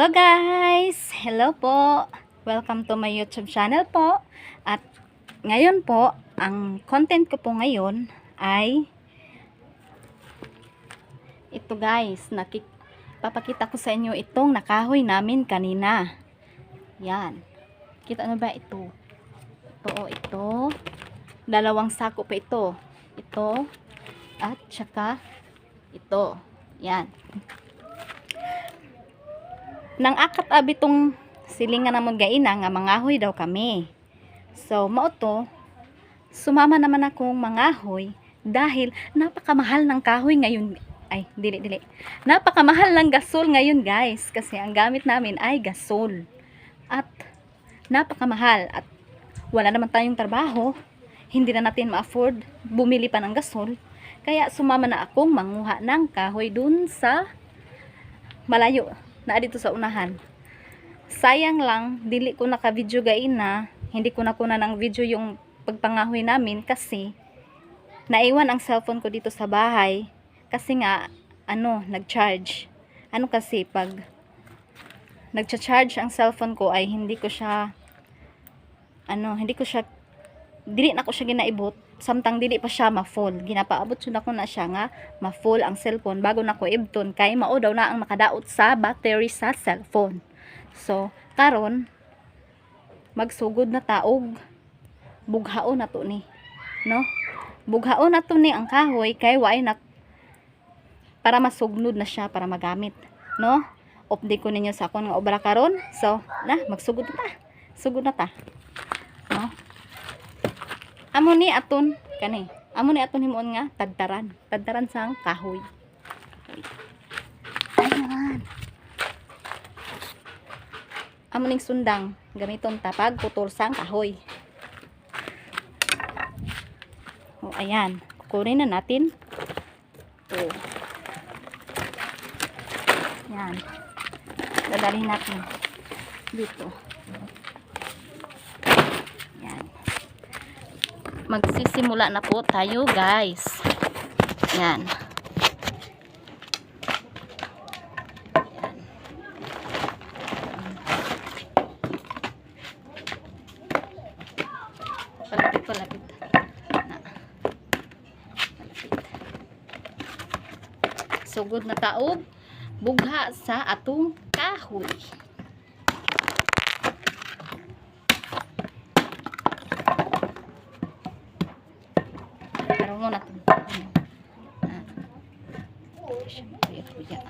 Hello guys! Hello po! Welcome to my YouTube channel po. At ngayon po, ang content ko po ngayon ay ito guys, papakita ko sa inyo itong nakahoy namin kanina. Yan. Kita na ba ito? Ito, oh, ito. Dalawang sako pa ito. Ito at saka ito. Yan. Nang akat abi tong silingan namon gaina nga mangahoy daw kami. So, mao to, sumama naman akong mangahoy dahil napakamahal ng kahoy ngayon. Ay, dili, dili. Napakamahal ng gasol ngayon, guys. Kasi ang gamit namin ay gasol. At napakamahal. At wala naman tayong trabaho. Hindi na natin ma-afford bumili pa ng gasol. Kaya sumama na akong manguha ng kahoy dun sa malayo na dito sa unahan. Sayang lang, dili ko naka-video gaina, hindi ko nakuna ng video yung pagpangahoy namin kasi naiwan ang cellphone ko dito sa bahay kasi nga ano, nag-charge. Ano kasi pag nagcha-charge ang cellphone ko ay hindi ko siya ano, hindi ko siya dili na ko siya ginaibot samtang dili pa siya ma-full. Ginapaabot jud ako na siya nga ma-full ang cellphone bago na ko ibton kay mao daw na ang makadaot sa battery sa cellphone. So, karon magsugod na taog bughaon na to ni, no? Bughaon na to ni ang kahoy kay waay na para masugnod na siya para magamit, no? Update ko ninyo sa akong nga obra karon. So, na magsugod na ta. Sugod na ta. No? Amo ni aton kani. Amo ni aton himuon nga tadtaran. Tadtaran sang kahoy. Ayan. Amo ning sundang gamiton ta pag putol sang kahoy. O ayan, kukunin na natin. O. Yan. Dadalhin natin dito. Yan. Magsisimula na po tayo, guys. Yan. Yan. Palapit, palapit. Na. Palapit. Sugod na taog bugha sa atong kahoy. Tarungon na to. Ano? Na. Siya makuya-kuya.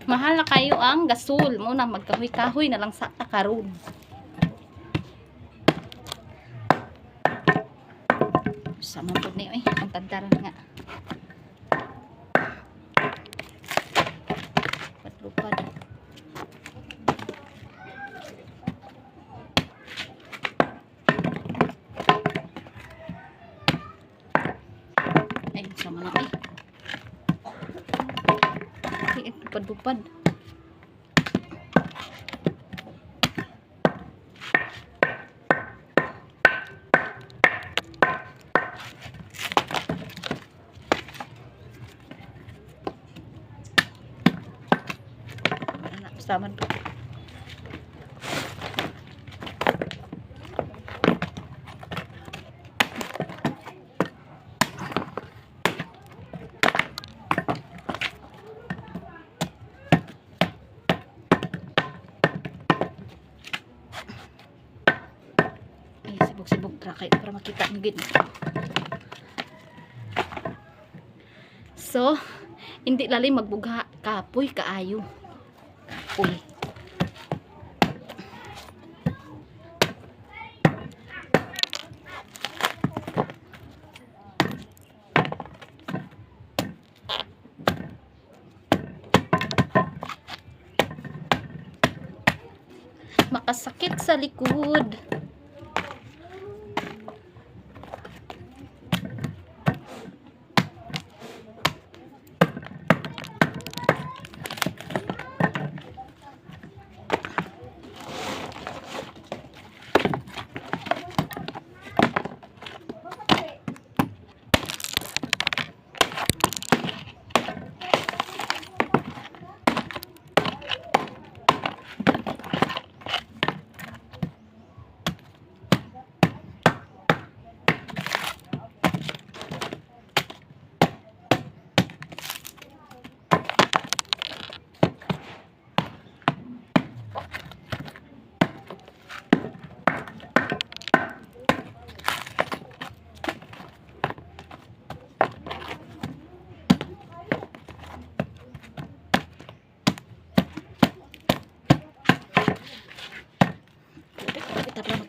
Mahal na kayo ang gasol. Muna magkahoy-kahoy na lang sa takaron. Sama po ni oy, ang tagdaran nga. Lupad-lupad. Ay, sama na oy. Ay, lupad-lupad. Anak, sama po. Ay, sibog-sibog ra kayo para makita niyo gid. So, hindi lalim magbugha, kapoy kaayo. Kapoy. Makasakit sa likod.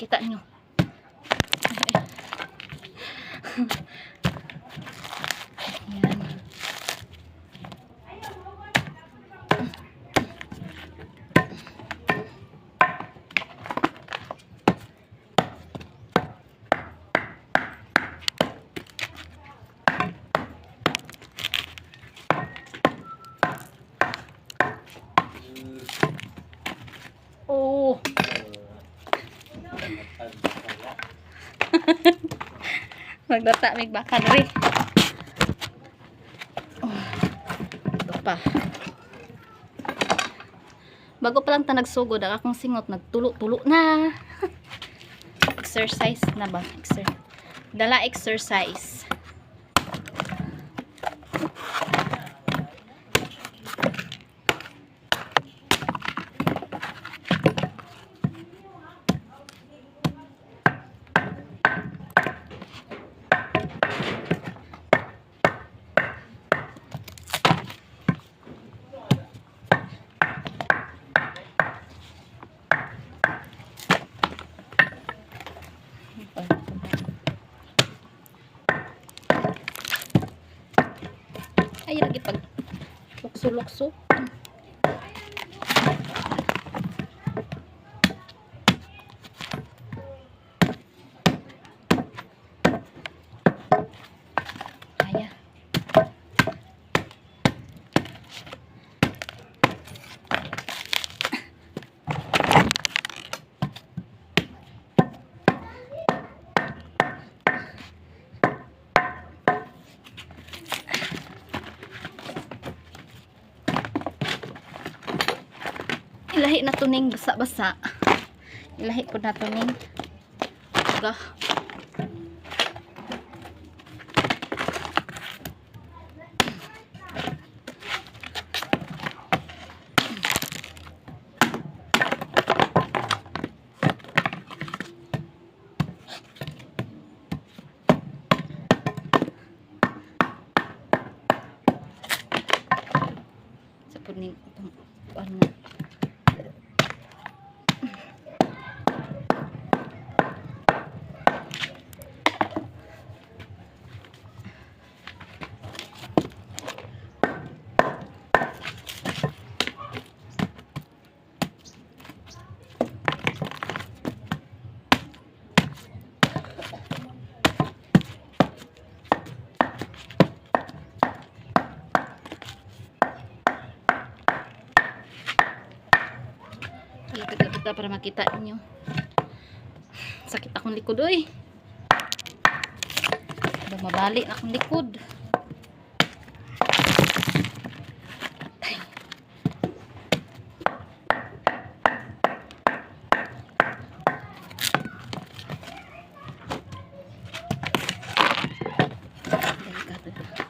Makita nyo. Yan. Oh. Magdata mig baka diri. Oh, ito pa. Bago pa lang ta nagsugod, ang akong singot nagtulo-tulo na. Exercise na ba? Dala exercise. Ay, lagi pag lukso-lukso. Kaya. Ilahi na to ning basa-basa. Ilahi po na to ning. Ga. Sa po ning itong ano na. Lapit-lapit na para makita ninyo. Sakit akong likod, oy. Bumabali na akong likod. Atay. Delikado na.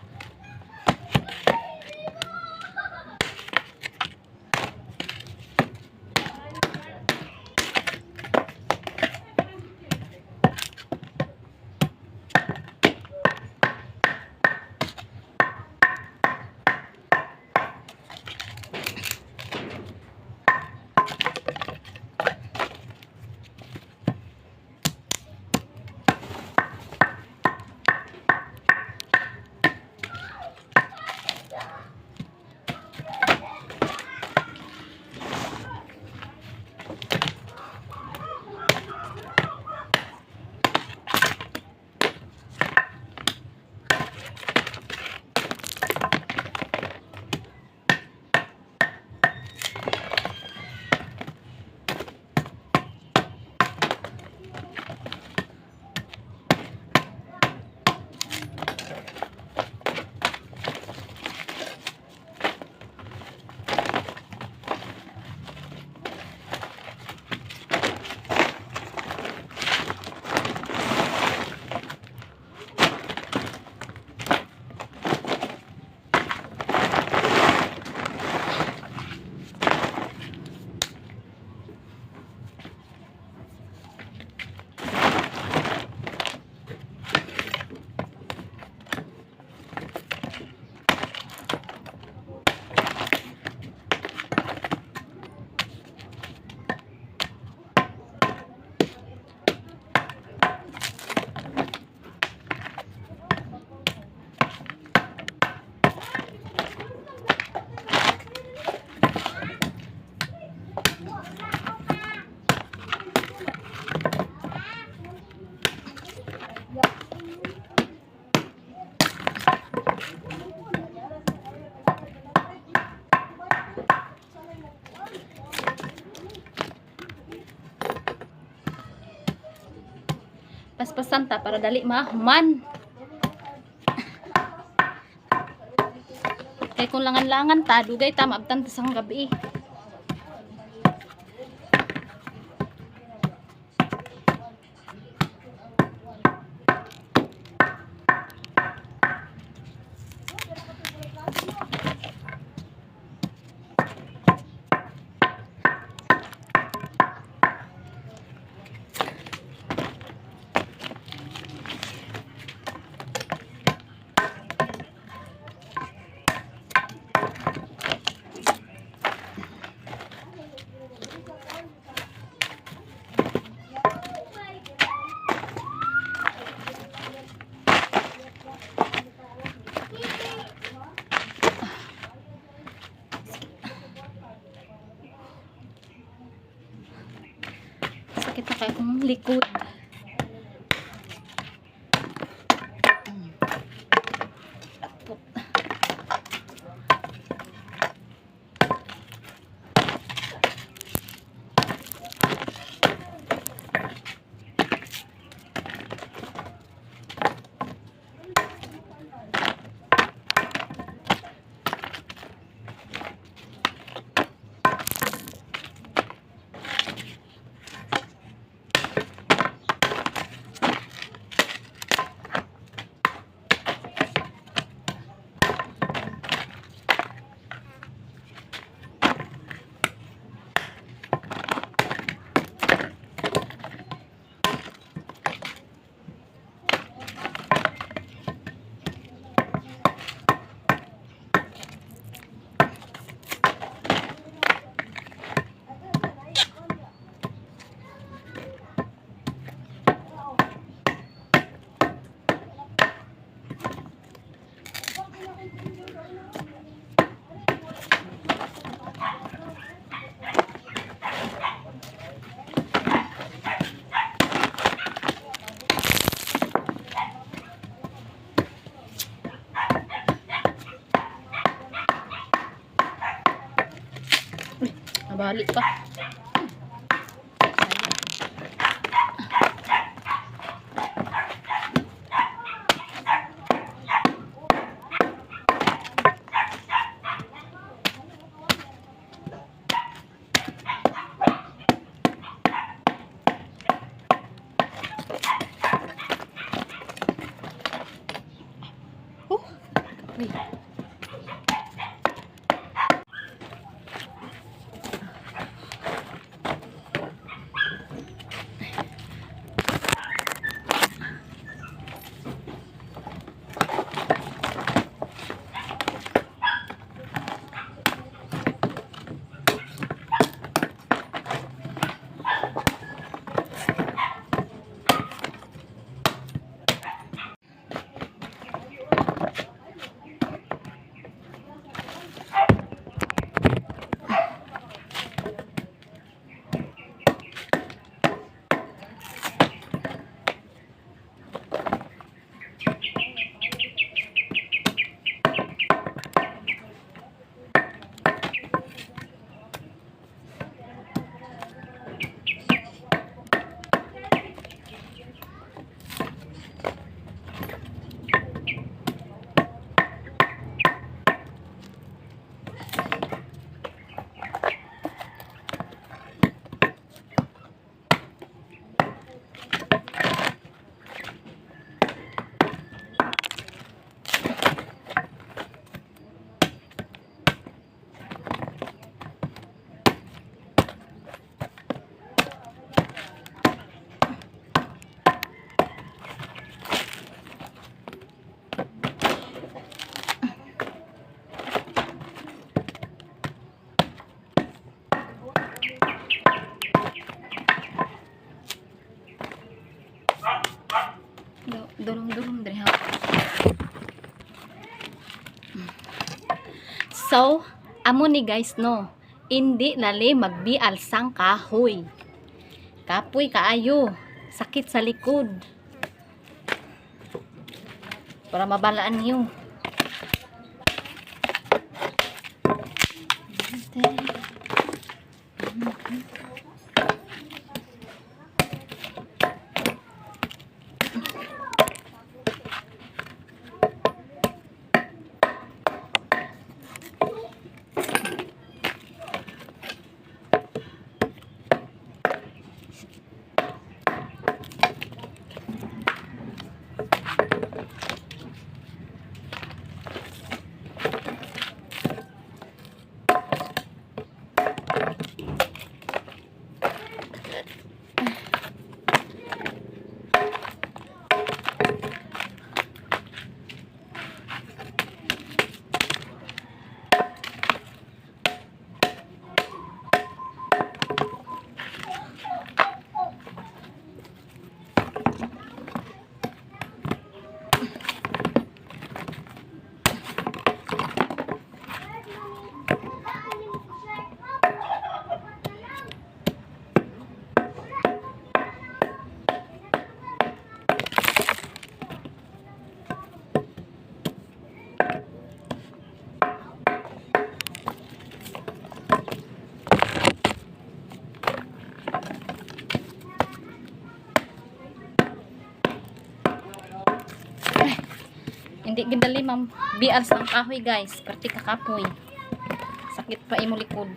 Paspasan ta para dali mahuman. Kay kung langan-langan ta, dugay ta maabtan ta sa gabi. Sakit na kaayo akong likod. Lapot. Nabalik pa. Oh, kapoy. Durong-durong diri ha. So, amo ni guys no, indi lali magbial sang kahoy. Kapoy kaayo, sakit sa likod. Para mabalaan niyo. Hindi gidali ma'am bial sa kahoy, guys. Parte kakapoy. Sakit pa imo likod.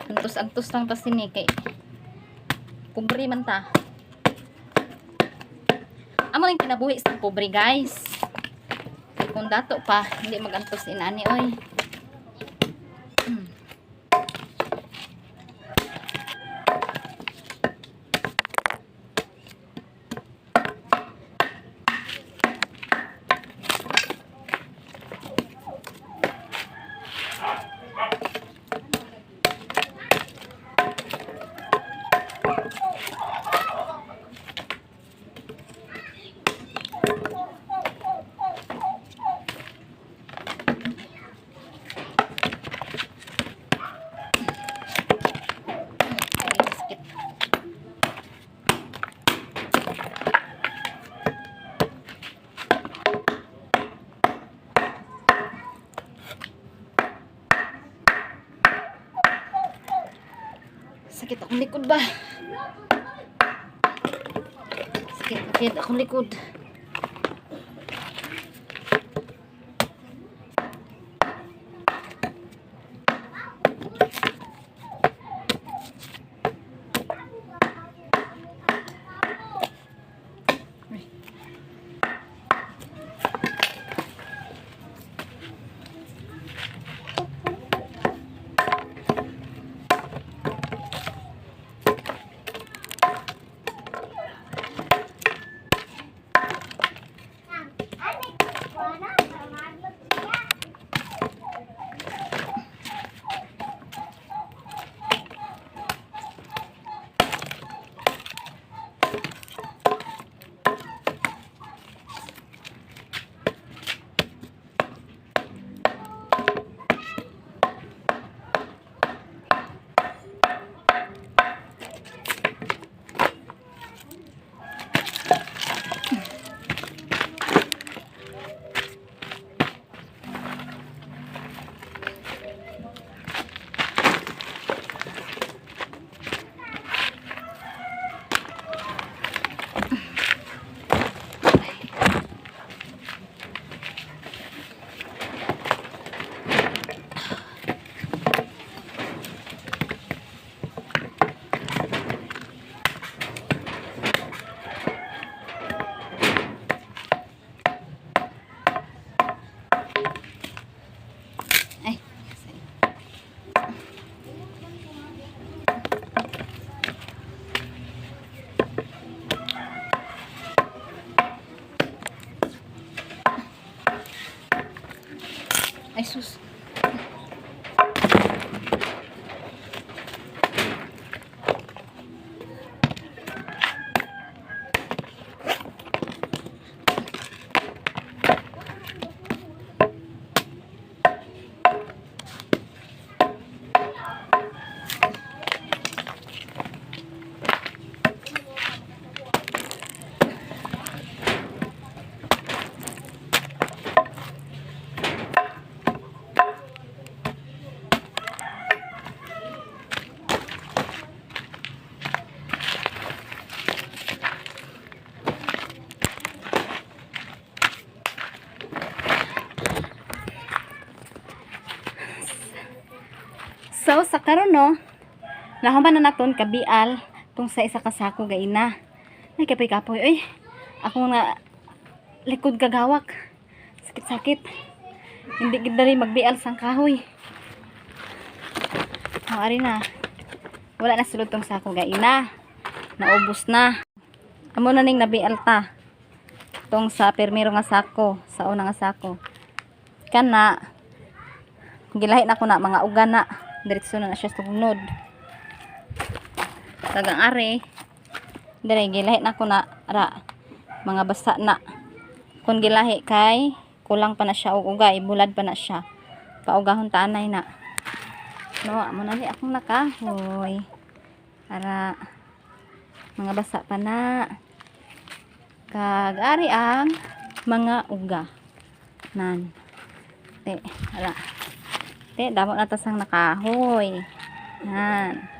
Antos-antos lang ta sini kay pobre man ta. Amo ning kinabuhi sa pobre, guys. Kay kung dato pa, hindi magantos inani oy. Ay, sakit. Sakit akong likod ba? Sakit, sakit akong likod. Ay, sorry. Ay, sus. So, sa karon no, nahuman na naton kabial tung sa isa ka sako gaina. Ay, kapoy-kapoy, oy. Ako nga likod gagawak. Sakit-sakit. Hindi gid dali magbial sang kahoy. Oh, ari na. Wala na sulod tong sako gaina. Naubos na. Amo na ning nabial ta. Tong sa permiro nga sako, sa una nga sako. Kana gilahi na ko na mga uga na. Diretso na na siya sugnod. Tagang ari. Dire gilahi na ko na ra mga basa na. Kung gilahi kay kulang pa na siya og uga, ibulad pa na siya. Paugahon tanay na. No, amo na ni akong nakahoy. Ara mga basa pa na. Kag ari ang mga uga. Nan. Te, ara. Te, damo na ta sang nakahoy. Nan.